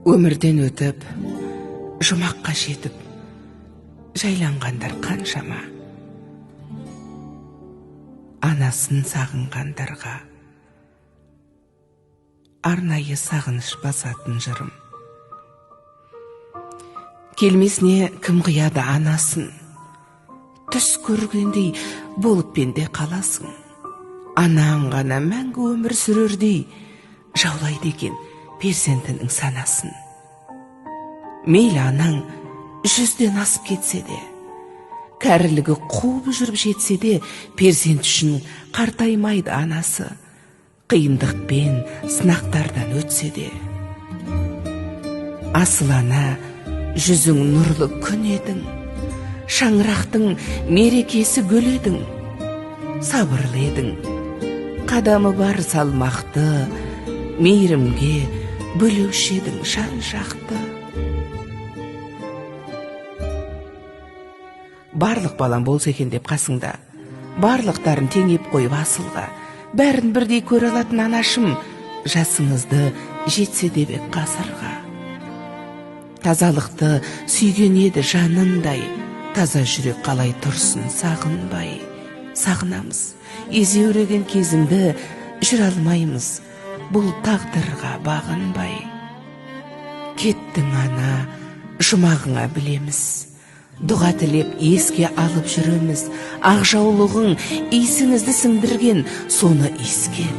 Өмірден өтіп, жұмаққа жетіп, жайланғандар қаншама. Анасын сағынғандарға арнайы сағыныш басатын жырым. Келмесіне кім қияды анасын, түс көргендей болып пенде қаласың. Анаң ғана мәңгі өмір сүрердей жаулайды екен перзентінің санасын. Мейлі анаң 100-ден асып кетсе де, кәрілігі қуып жүріп жетсе де, перзент үшін қартаймайды анасы, қиындықпен сынақтардан өтсе де. Асыл ана, жүзің нұрлы күн едің, шаңырақтың мерекесі гүл едің, сабырлы едің, қадамы бар салмақты, мейірімге бөлеуші едің жан жақты. Барлық балам болса екен деп қасыңда, барлықтарын теңеп қойып асылға, бәрін бірдей көре алатын анашым, жасыңызды жетсе деп ғасырға. Тазалықты сүйген еді жанындай, таза жүрек қалай тұрсын сағынбай. Сағынамыз, езеуреген кезіңді жүре алмаймыз, бұл тағдырға бағынбай. Кеттің ана, жұмағыңа білеміз, дұға тілеп еске алып жүреміз, ақ жаулығың иісіңізді сіңдірген, соны иіскеп,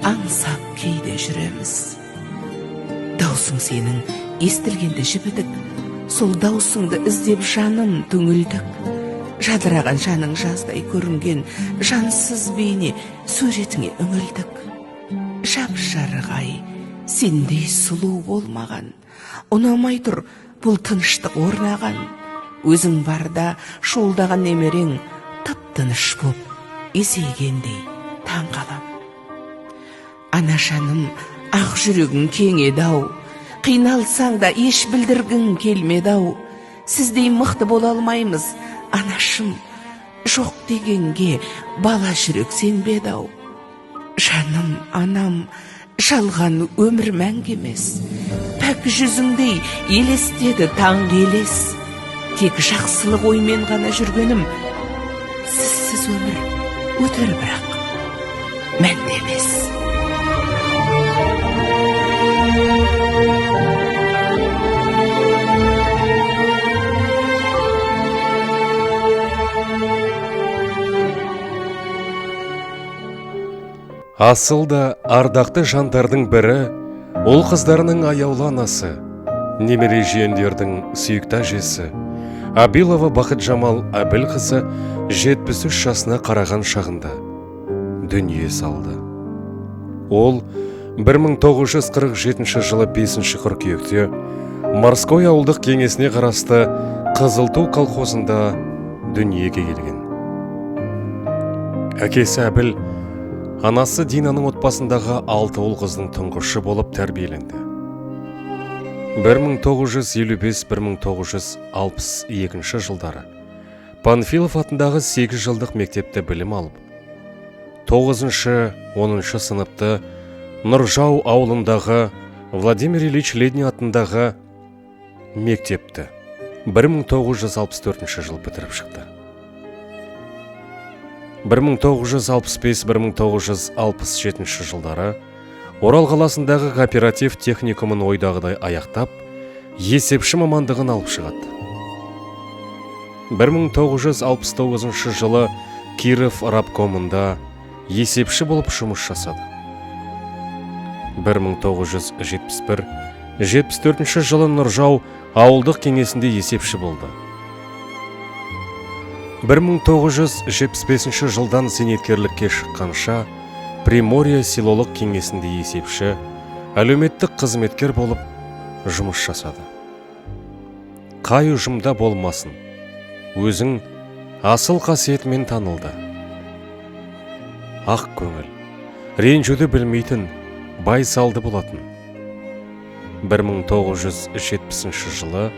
аңсап кейде жүреміз. Даусың сенің естілгенде жібідік, сол даусыңды іздеп жаным түңілдік. Жадыраған жаның жаздай көрінген, жансыз бейне суретіңе үңілдік. Жап-жарық ай, сендей сұлу болмаған, ұнамай тұр бұл тыныштық орнаған. Өзің барда шуылдаған немерең тып-тыныш боп есейгендей таң қалам. Анашаным, ақ жүрегің кең еді-ау, қиналсаң да еш білдіргің келмеді-ау. Сіздей мықты бола алмаймыз, анашым, жоқ дегенге бала жүрек сенбеді-ау. Жаным, анам, жалған өмір мәңгі емес, пәк жүзіңдей елестеді таңғы елес. Тек жақсылық оймен ғана жүргенім, сізсіз өмір өтер бірақ мәнді емес. Асыл да ардақты жандардың бірі, ол қыздарының аяулы анасы, немере жиендердің сүйікті әжесі Абилова Бақытжамал Әбілқызы 73 жасына қараған шағында дүние салды. Ол 1947 жылы 5 қыркүйекте Морской ауылдық кеңесіне қарасты Қызылту колхозында дүниеге келген. Әкесі Әбіл, анасы Динаның отбасындағы 6 ұл қыздың тұңғышы болып тәрбиеленді. 1955-1962 жылдары Панфилов атындағы 8 жылдық мектепте білім алып, 9-10 сыныпты Нұржау ауылындағы Владимир Ильич Ленин атындағы мектепті 1964 жыл бітіріп шықты. 1965-1967 жылдары Орал қаласындағы кооператив техникумын ойдағыдай аяқтап, есепші мамандығын алып шығады. 1969 жылы Киров рабкомында есепші болып жұмыс жасады. 1971-74 жылы Нұржау ауылдық кеңесінде есепші болды. 1975 жылдан зейнеткерлікке шыққанша Приморье селолық кеңесінде есепші, әлеуметтік қызметкер болып жұмыс жасады. Қай ұжымда болмасын, өзің асыл қасиетімен танылды. Ақ көңіл, ренжуді білмейтін, байсалды болатын. 1970 жылы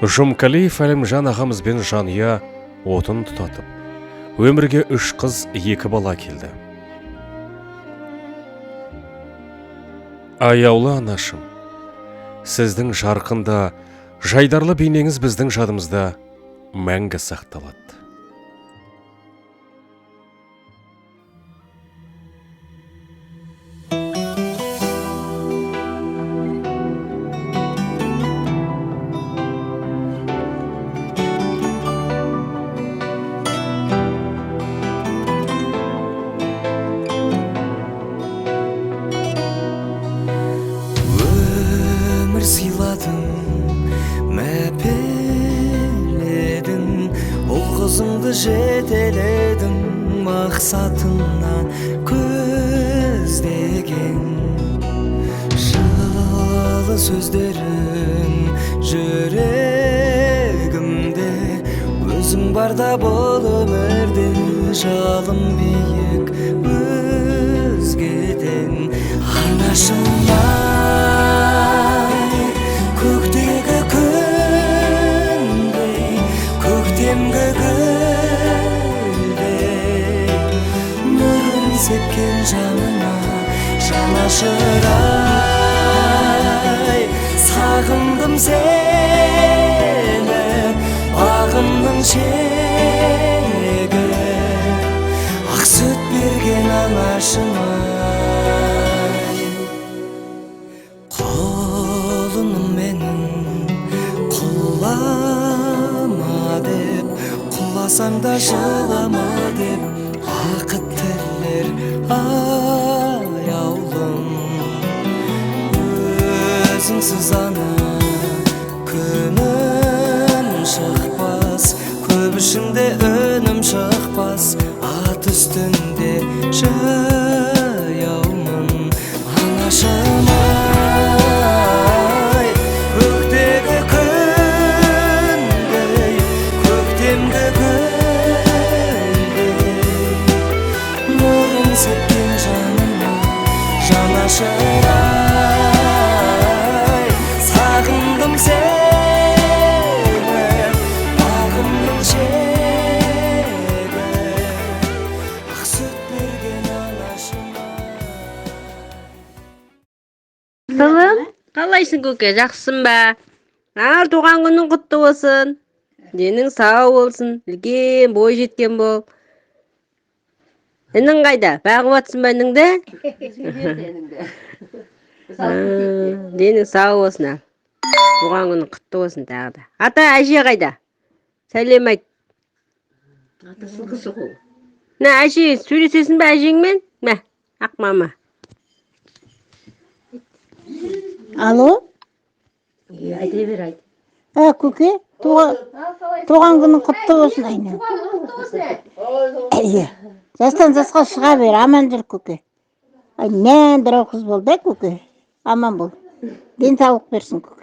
Жұмкалиев Әлімжан ағамызбен жанұя отын тұтатып, Өмірге 3 қыз, 2 бала келді. Аяулы анашым, сіздің жарқын да жайдарлы бейнеңіз біздің жадымызда мәңгі сақталады. Өмір сыйладың, мәпеледің, ұл қызыңды жетеледің, мақсатына көздеген. Жылы сөздерің жүрегімде, өзің барда бұл өмірде жалын биік өзгеден. Анашым ай, көктегі күндей, көктемгі гүлдей, нұрын сепкен жаныма жанашыр ай, сағындым сені, бағымның шегі, ақ сүт берген анашым ай. Құлыным менің құлама деп, құласаң да жылама деп, бақыт тілер аяулым. Өзіңсіз ана күнім шықпас, көп ішінде үнім шықпас, ат үстінде жаяумын. Анашым ай, көктегі күндей, көктемгі гүлдей, нұрын сепкен жаныма жанашыр ай, сағындым сені, бағымның шегі, ақ сүт берген анашым ай. Сылым, қалайсың көке, жақсысың ба? Ал туған күнің құтты болсын. Денің сау болсын, үлкен бой жеткен бол. Інің қайда? Бағып жатсың ба ініңді? Денің сау болсын ал. Туған күнің құтты болсын тағы да. Ата, әже қайда? Сәлем айт. Мә, әже, сөйлесесің бе әжеңмен? Мә, ақ мама. Алло? Айта бер, айт. Көке, туған күнің құтты болсын, айналайын. Иә. Жастан жасқа шыға бер, аман жүр көке. Ай, мәндір қыз болды, көке. Аман бол. Денсаулық берсін көке.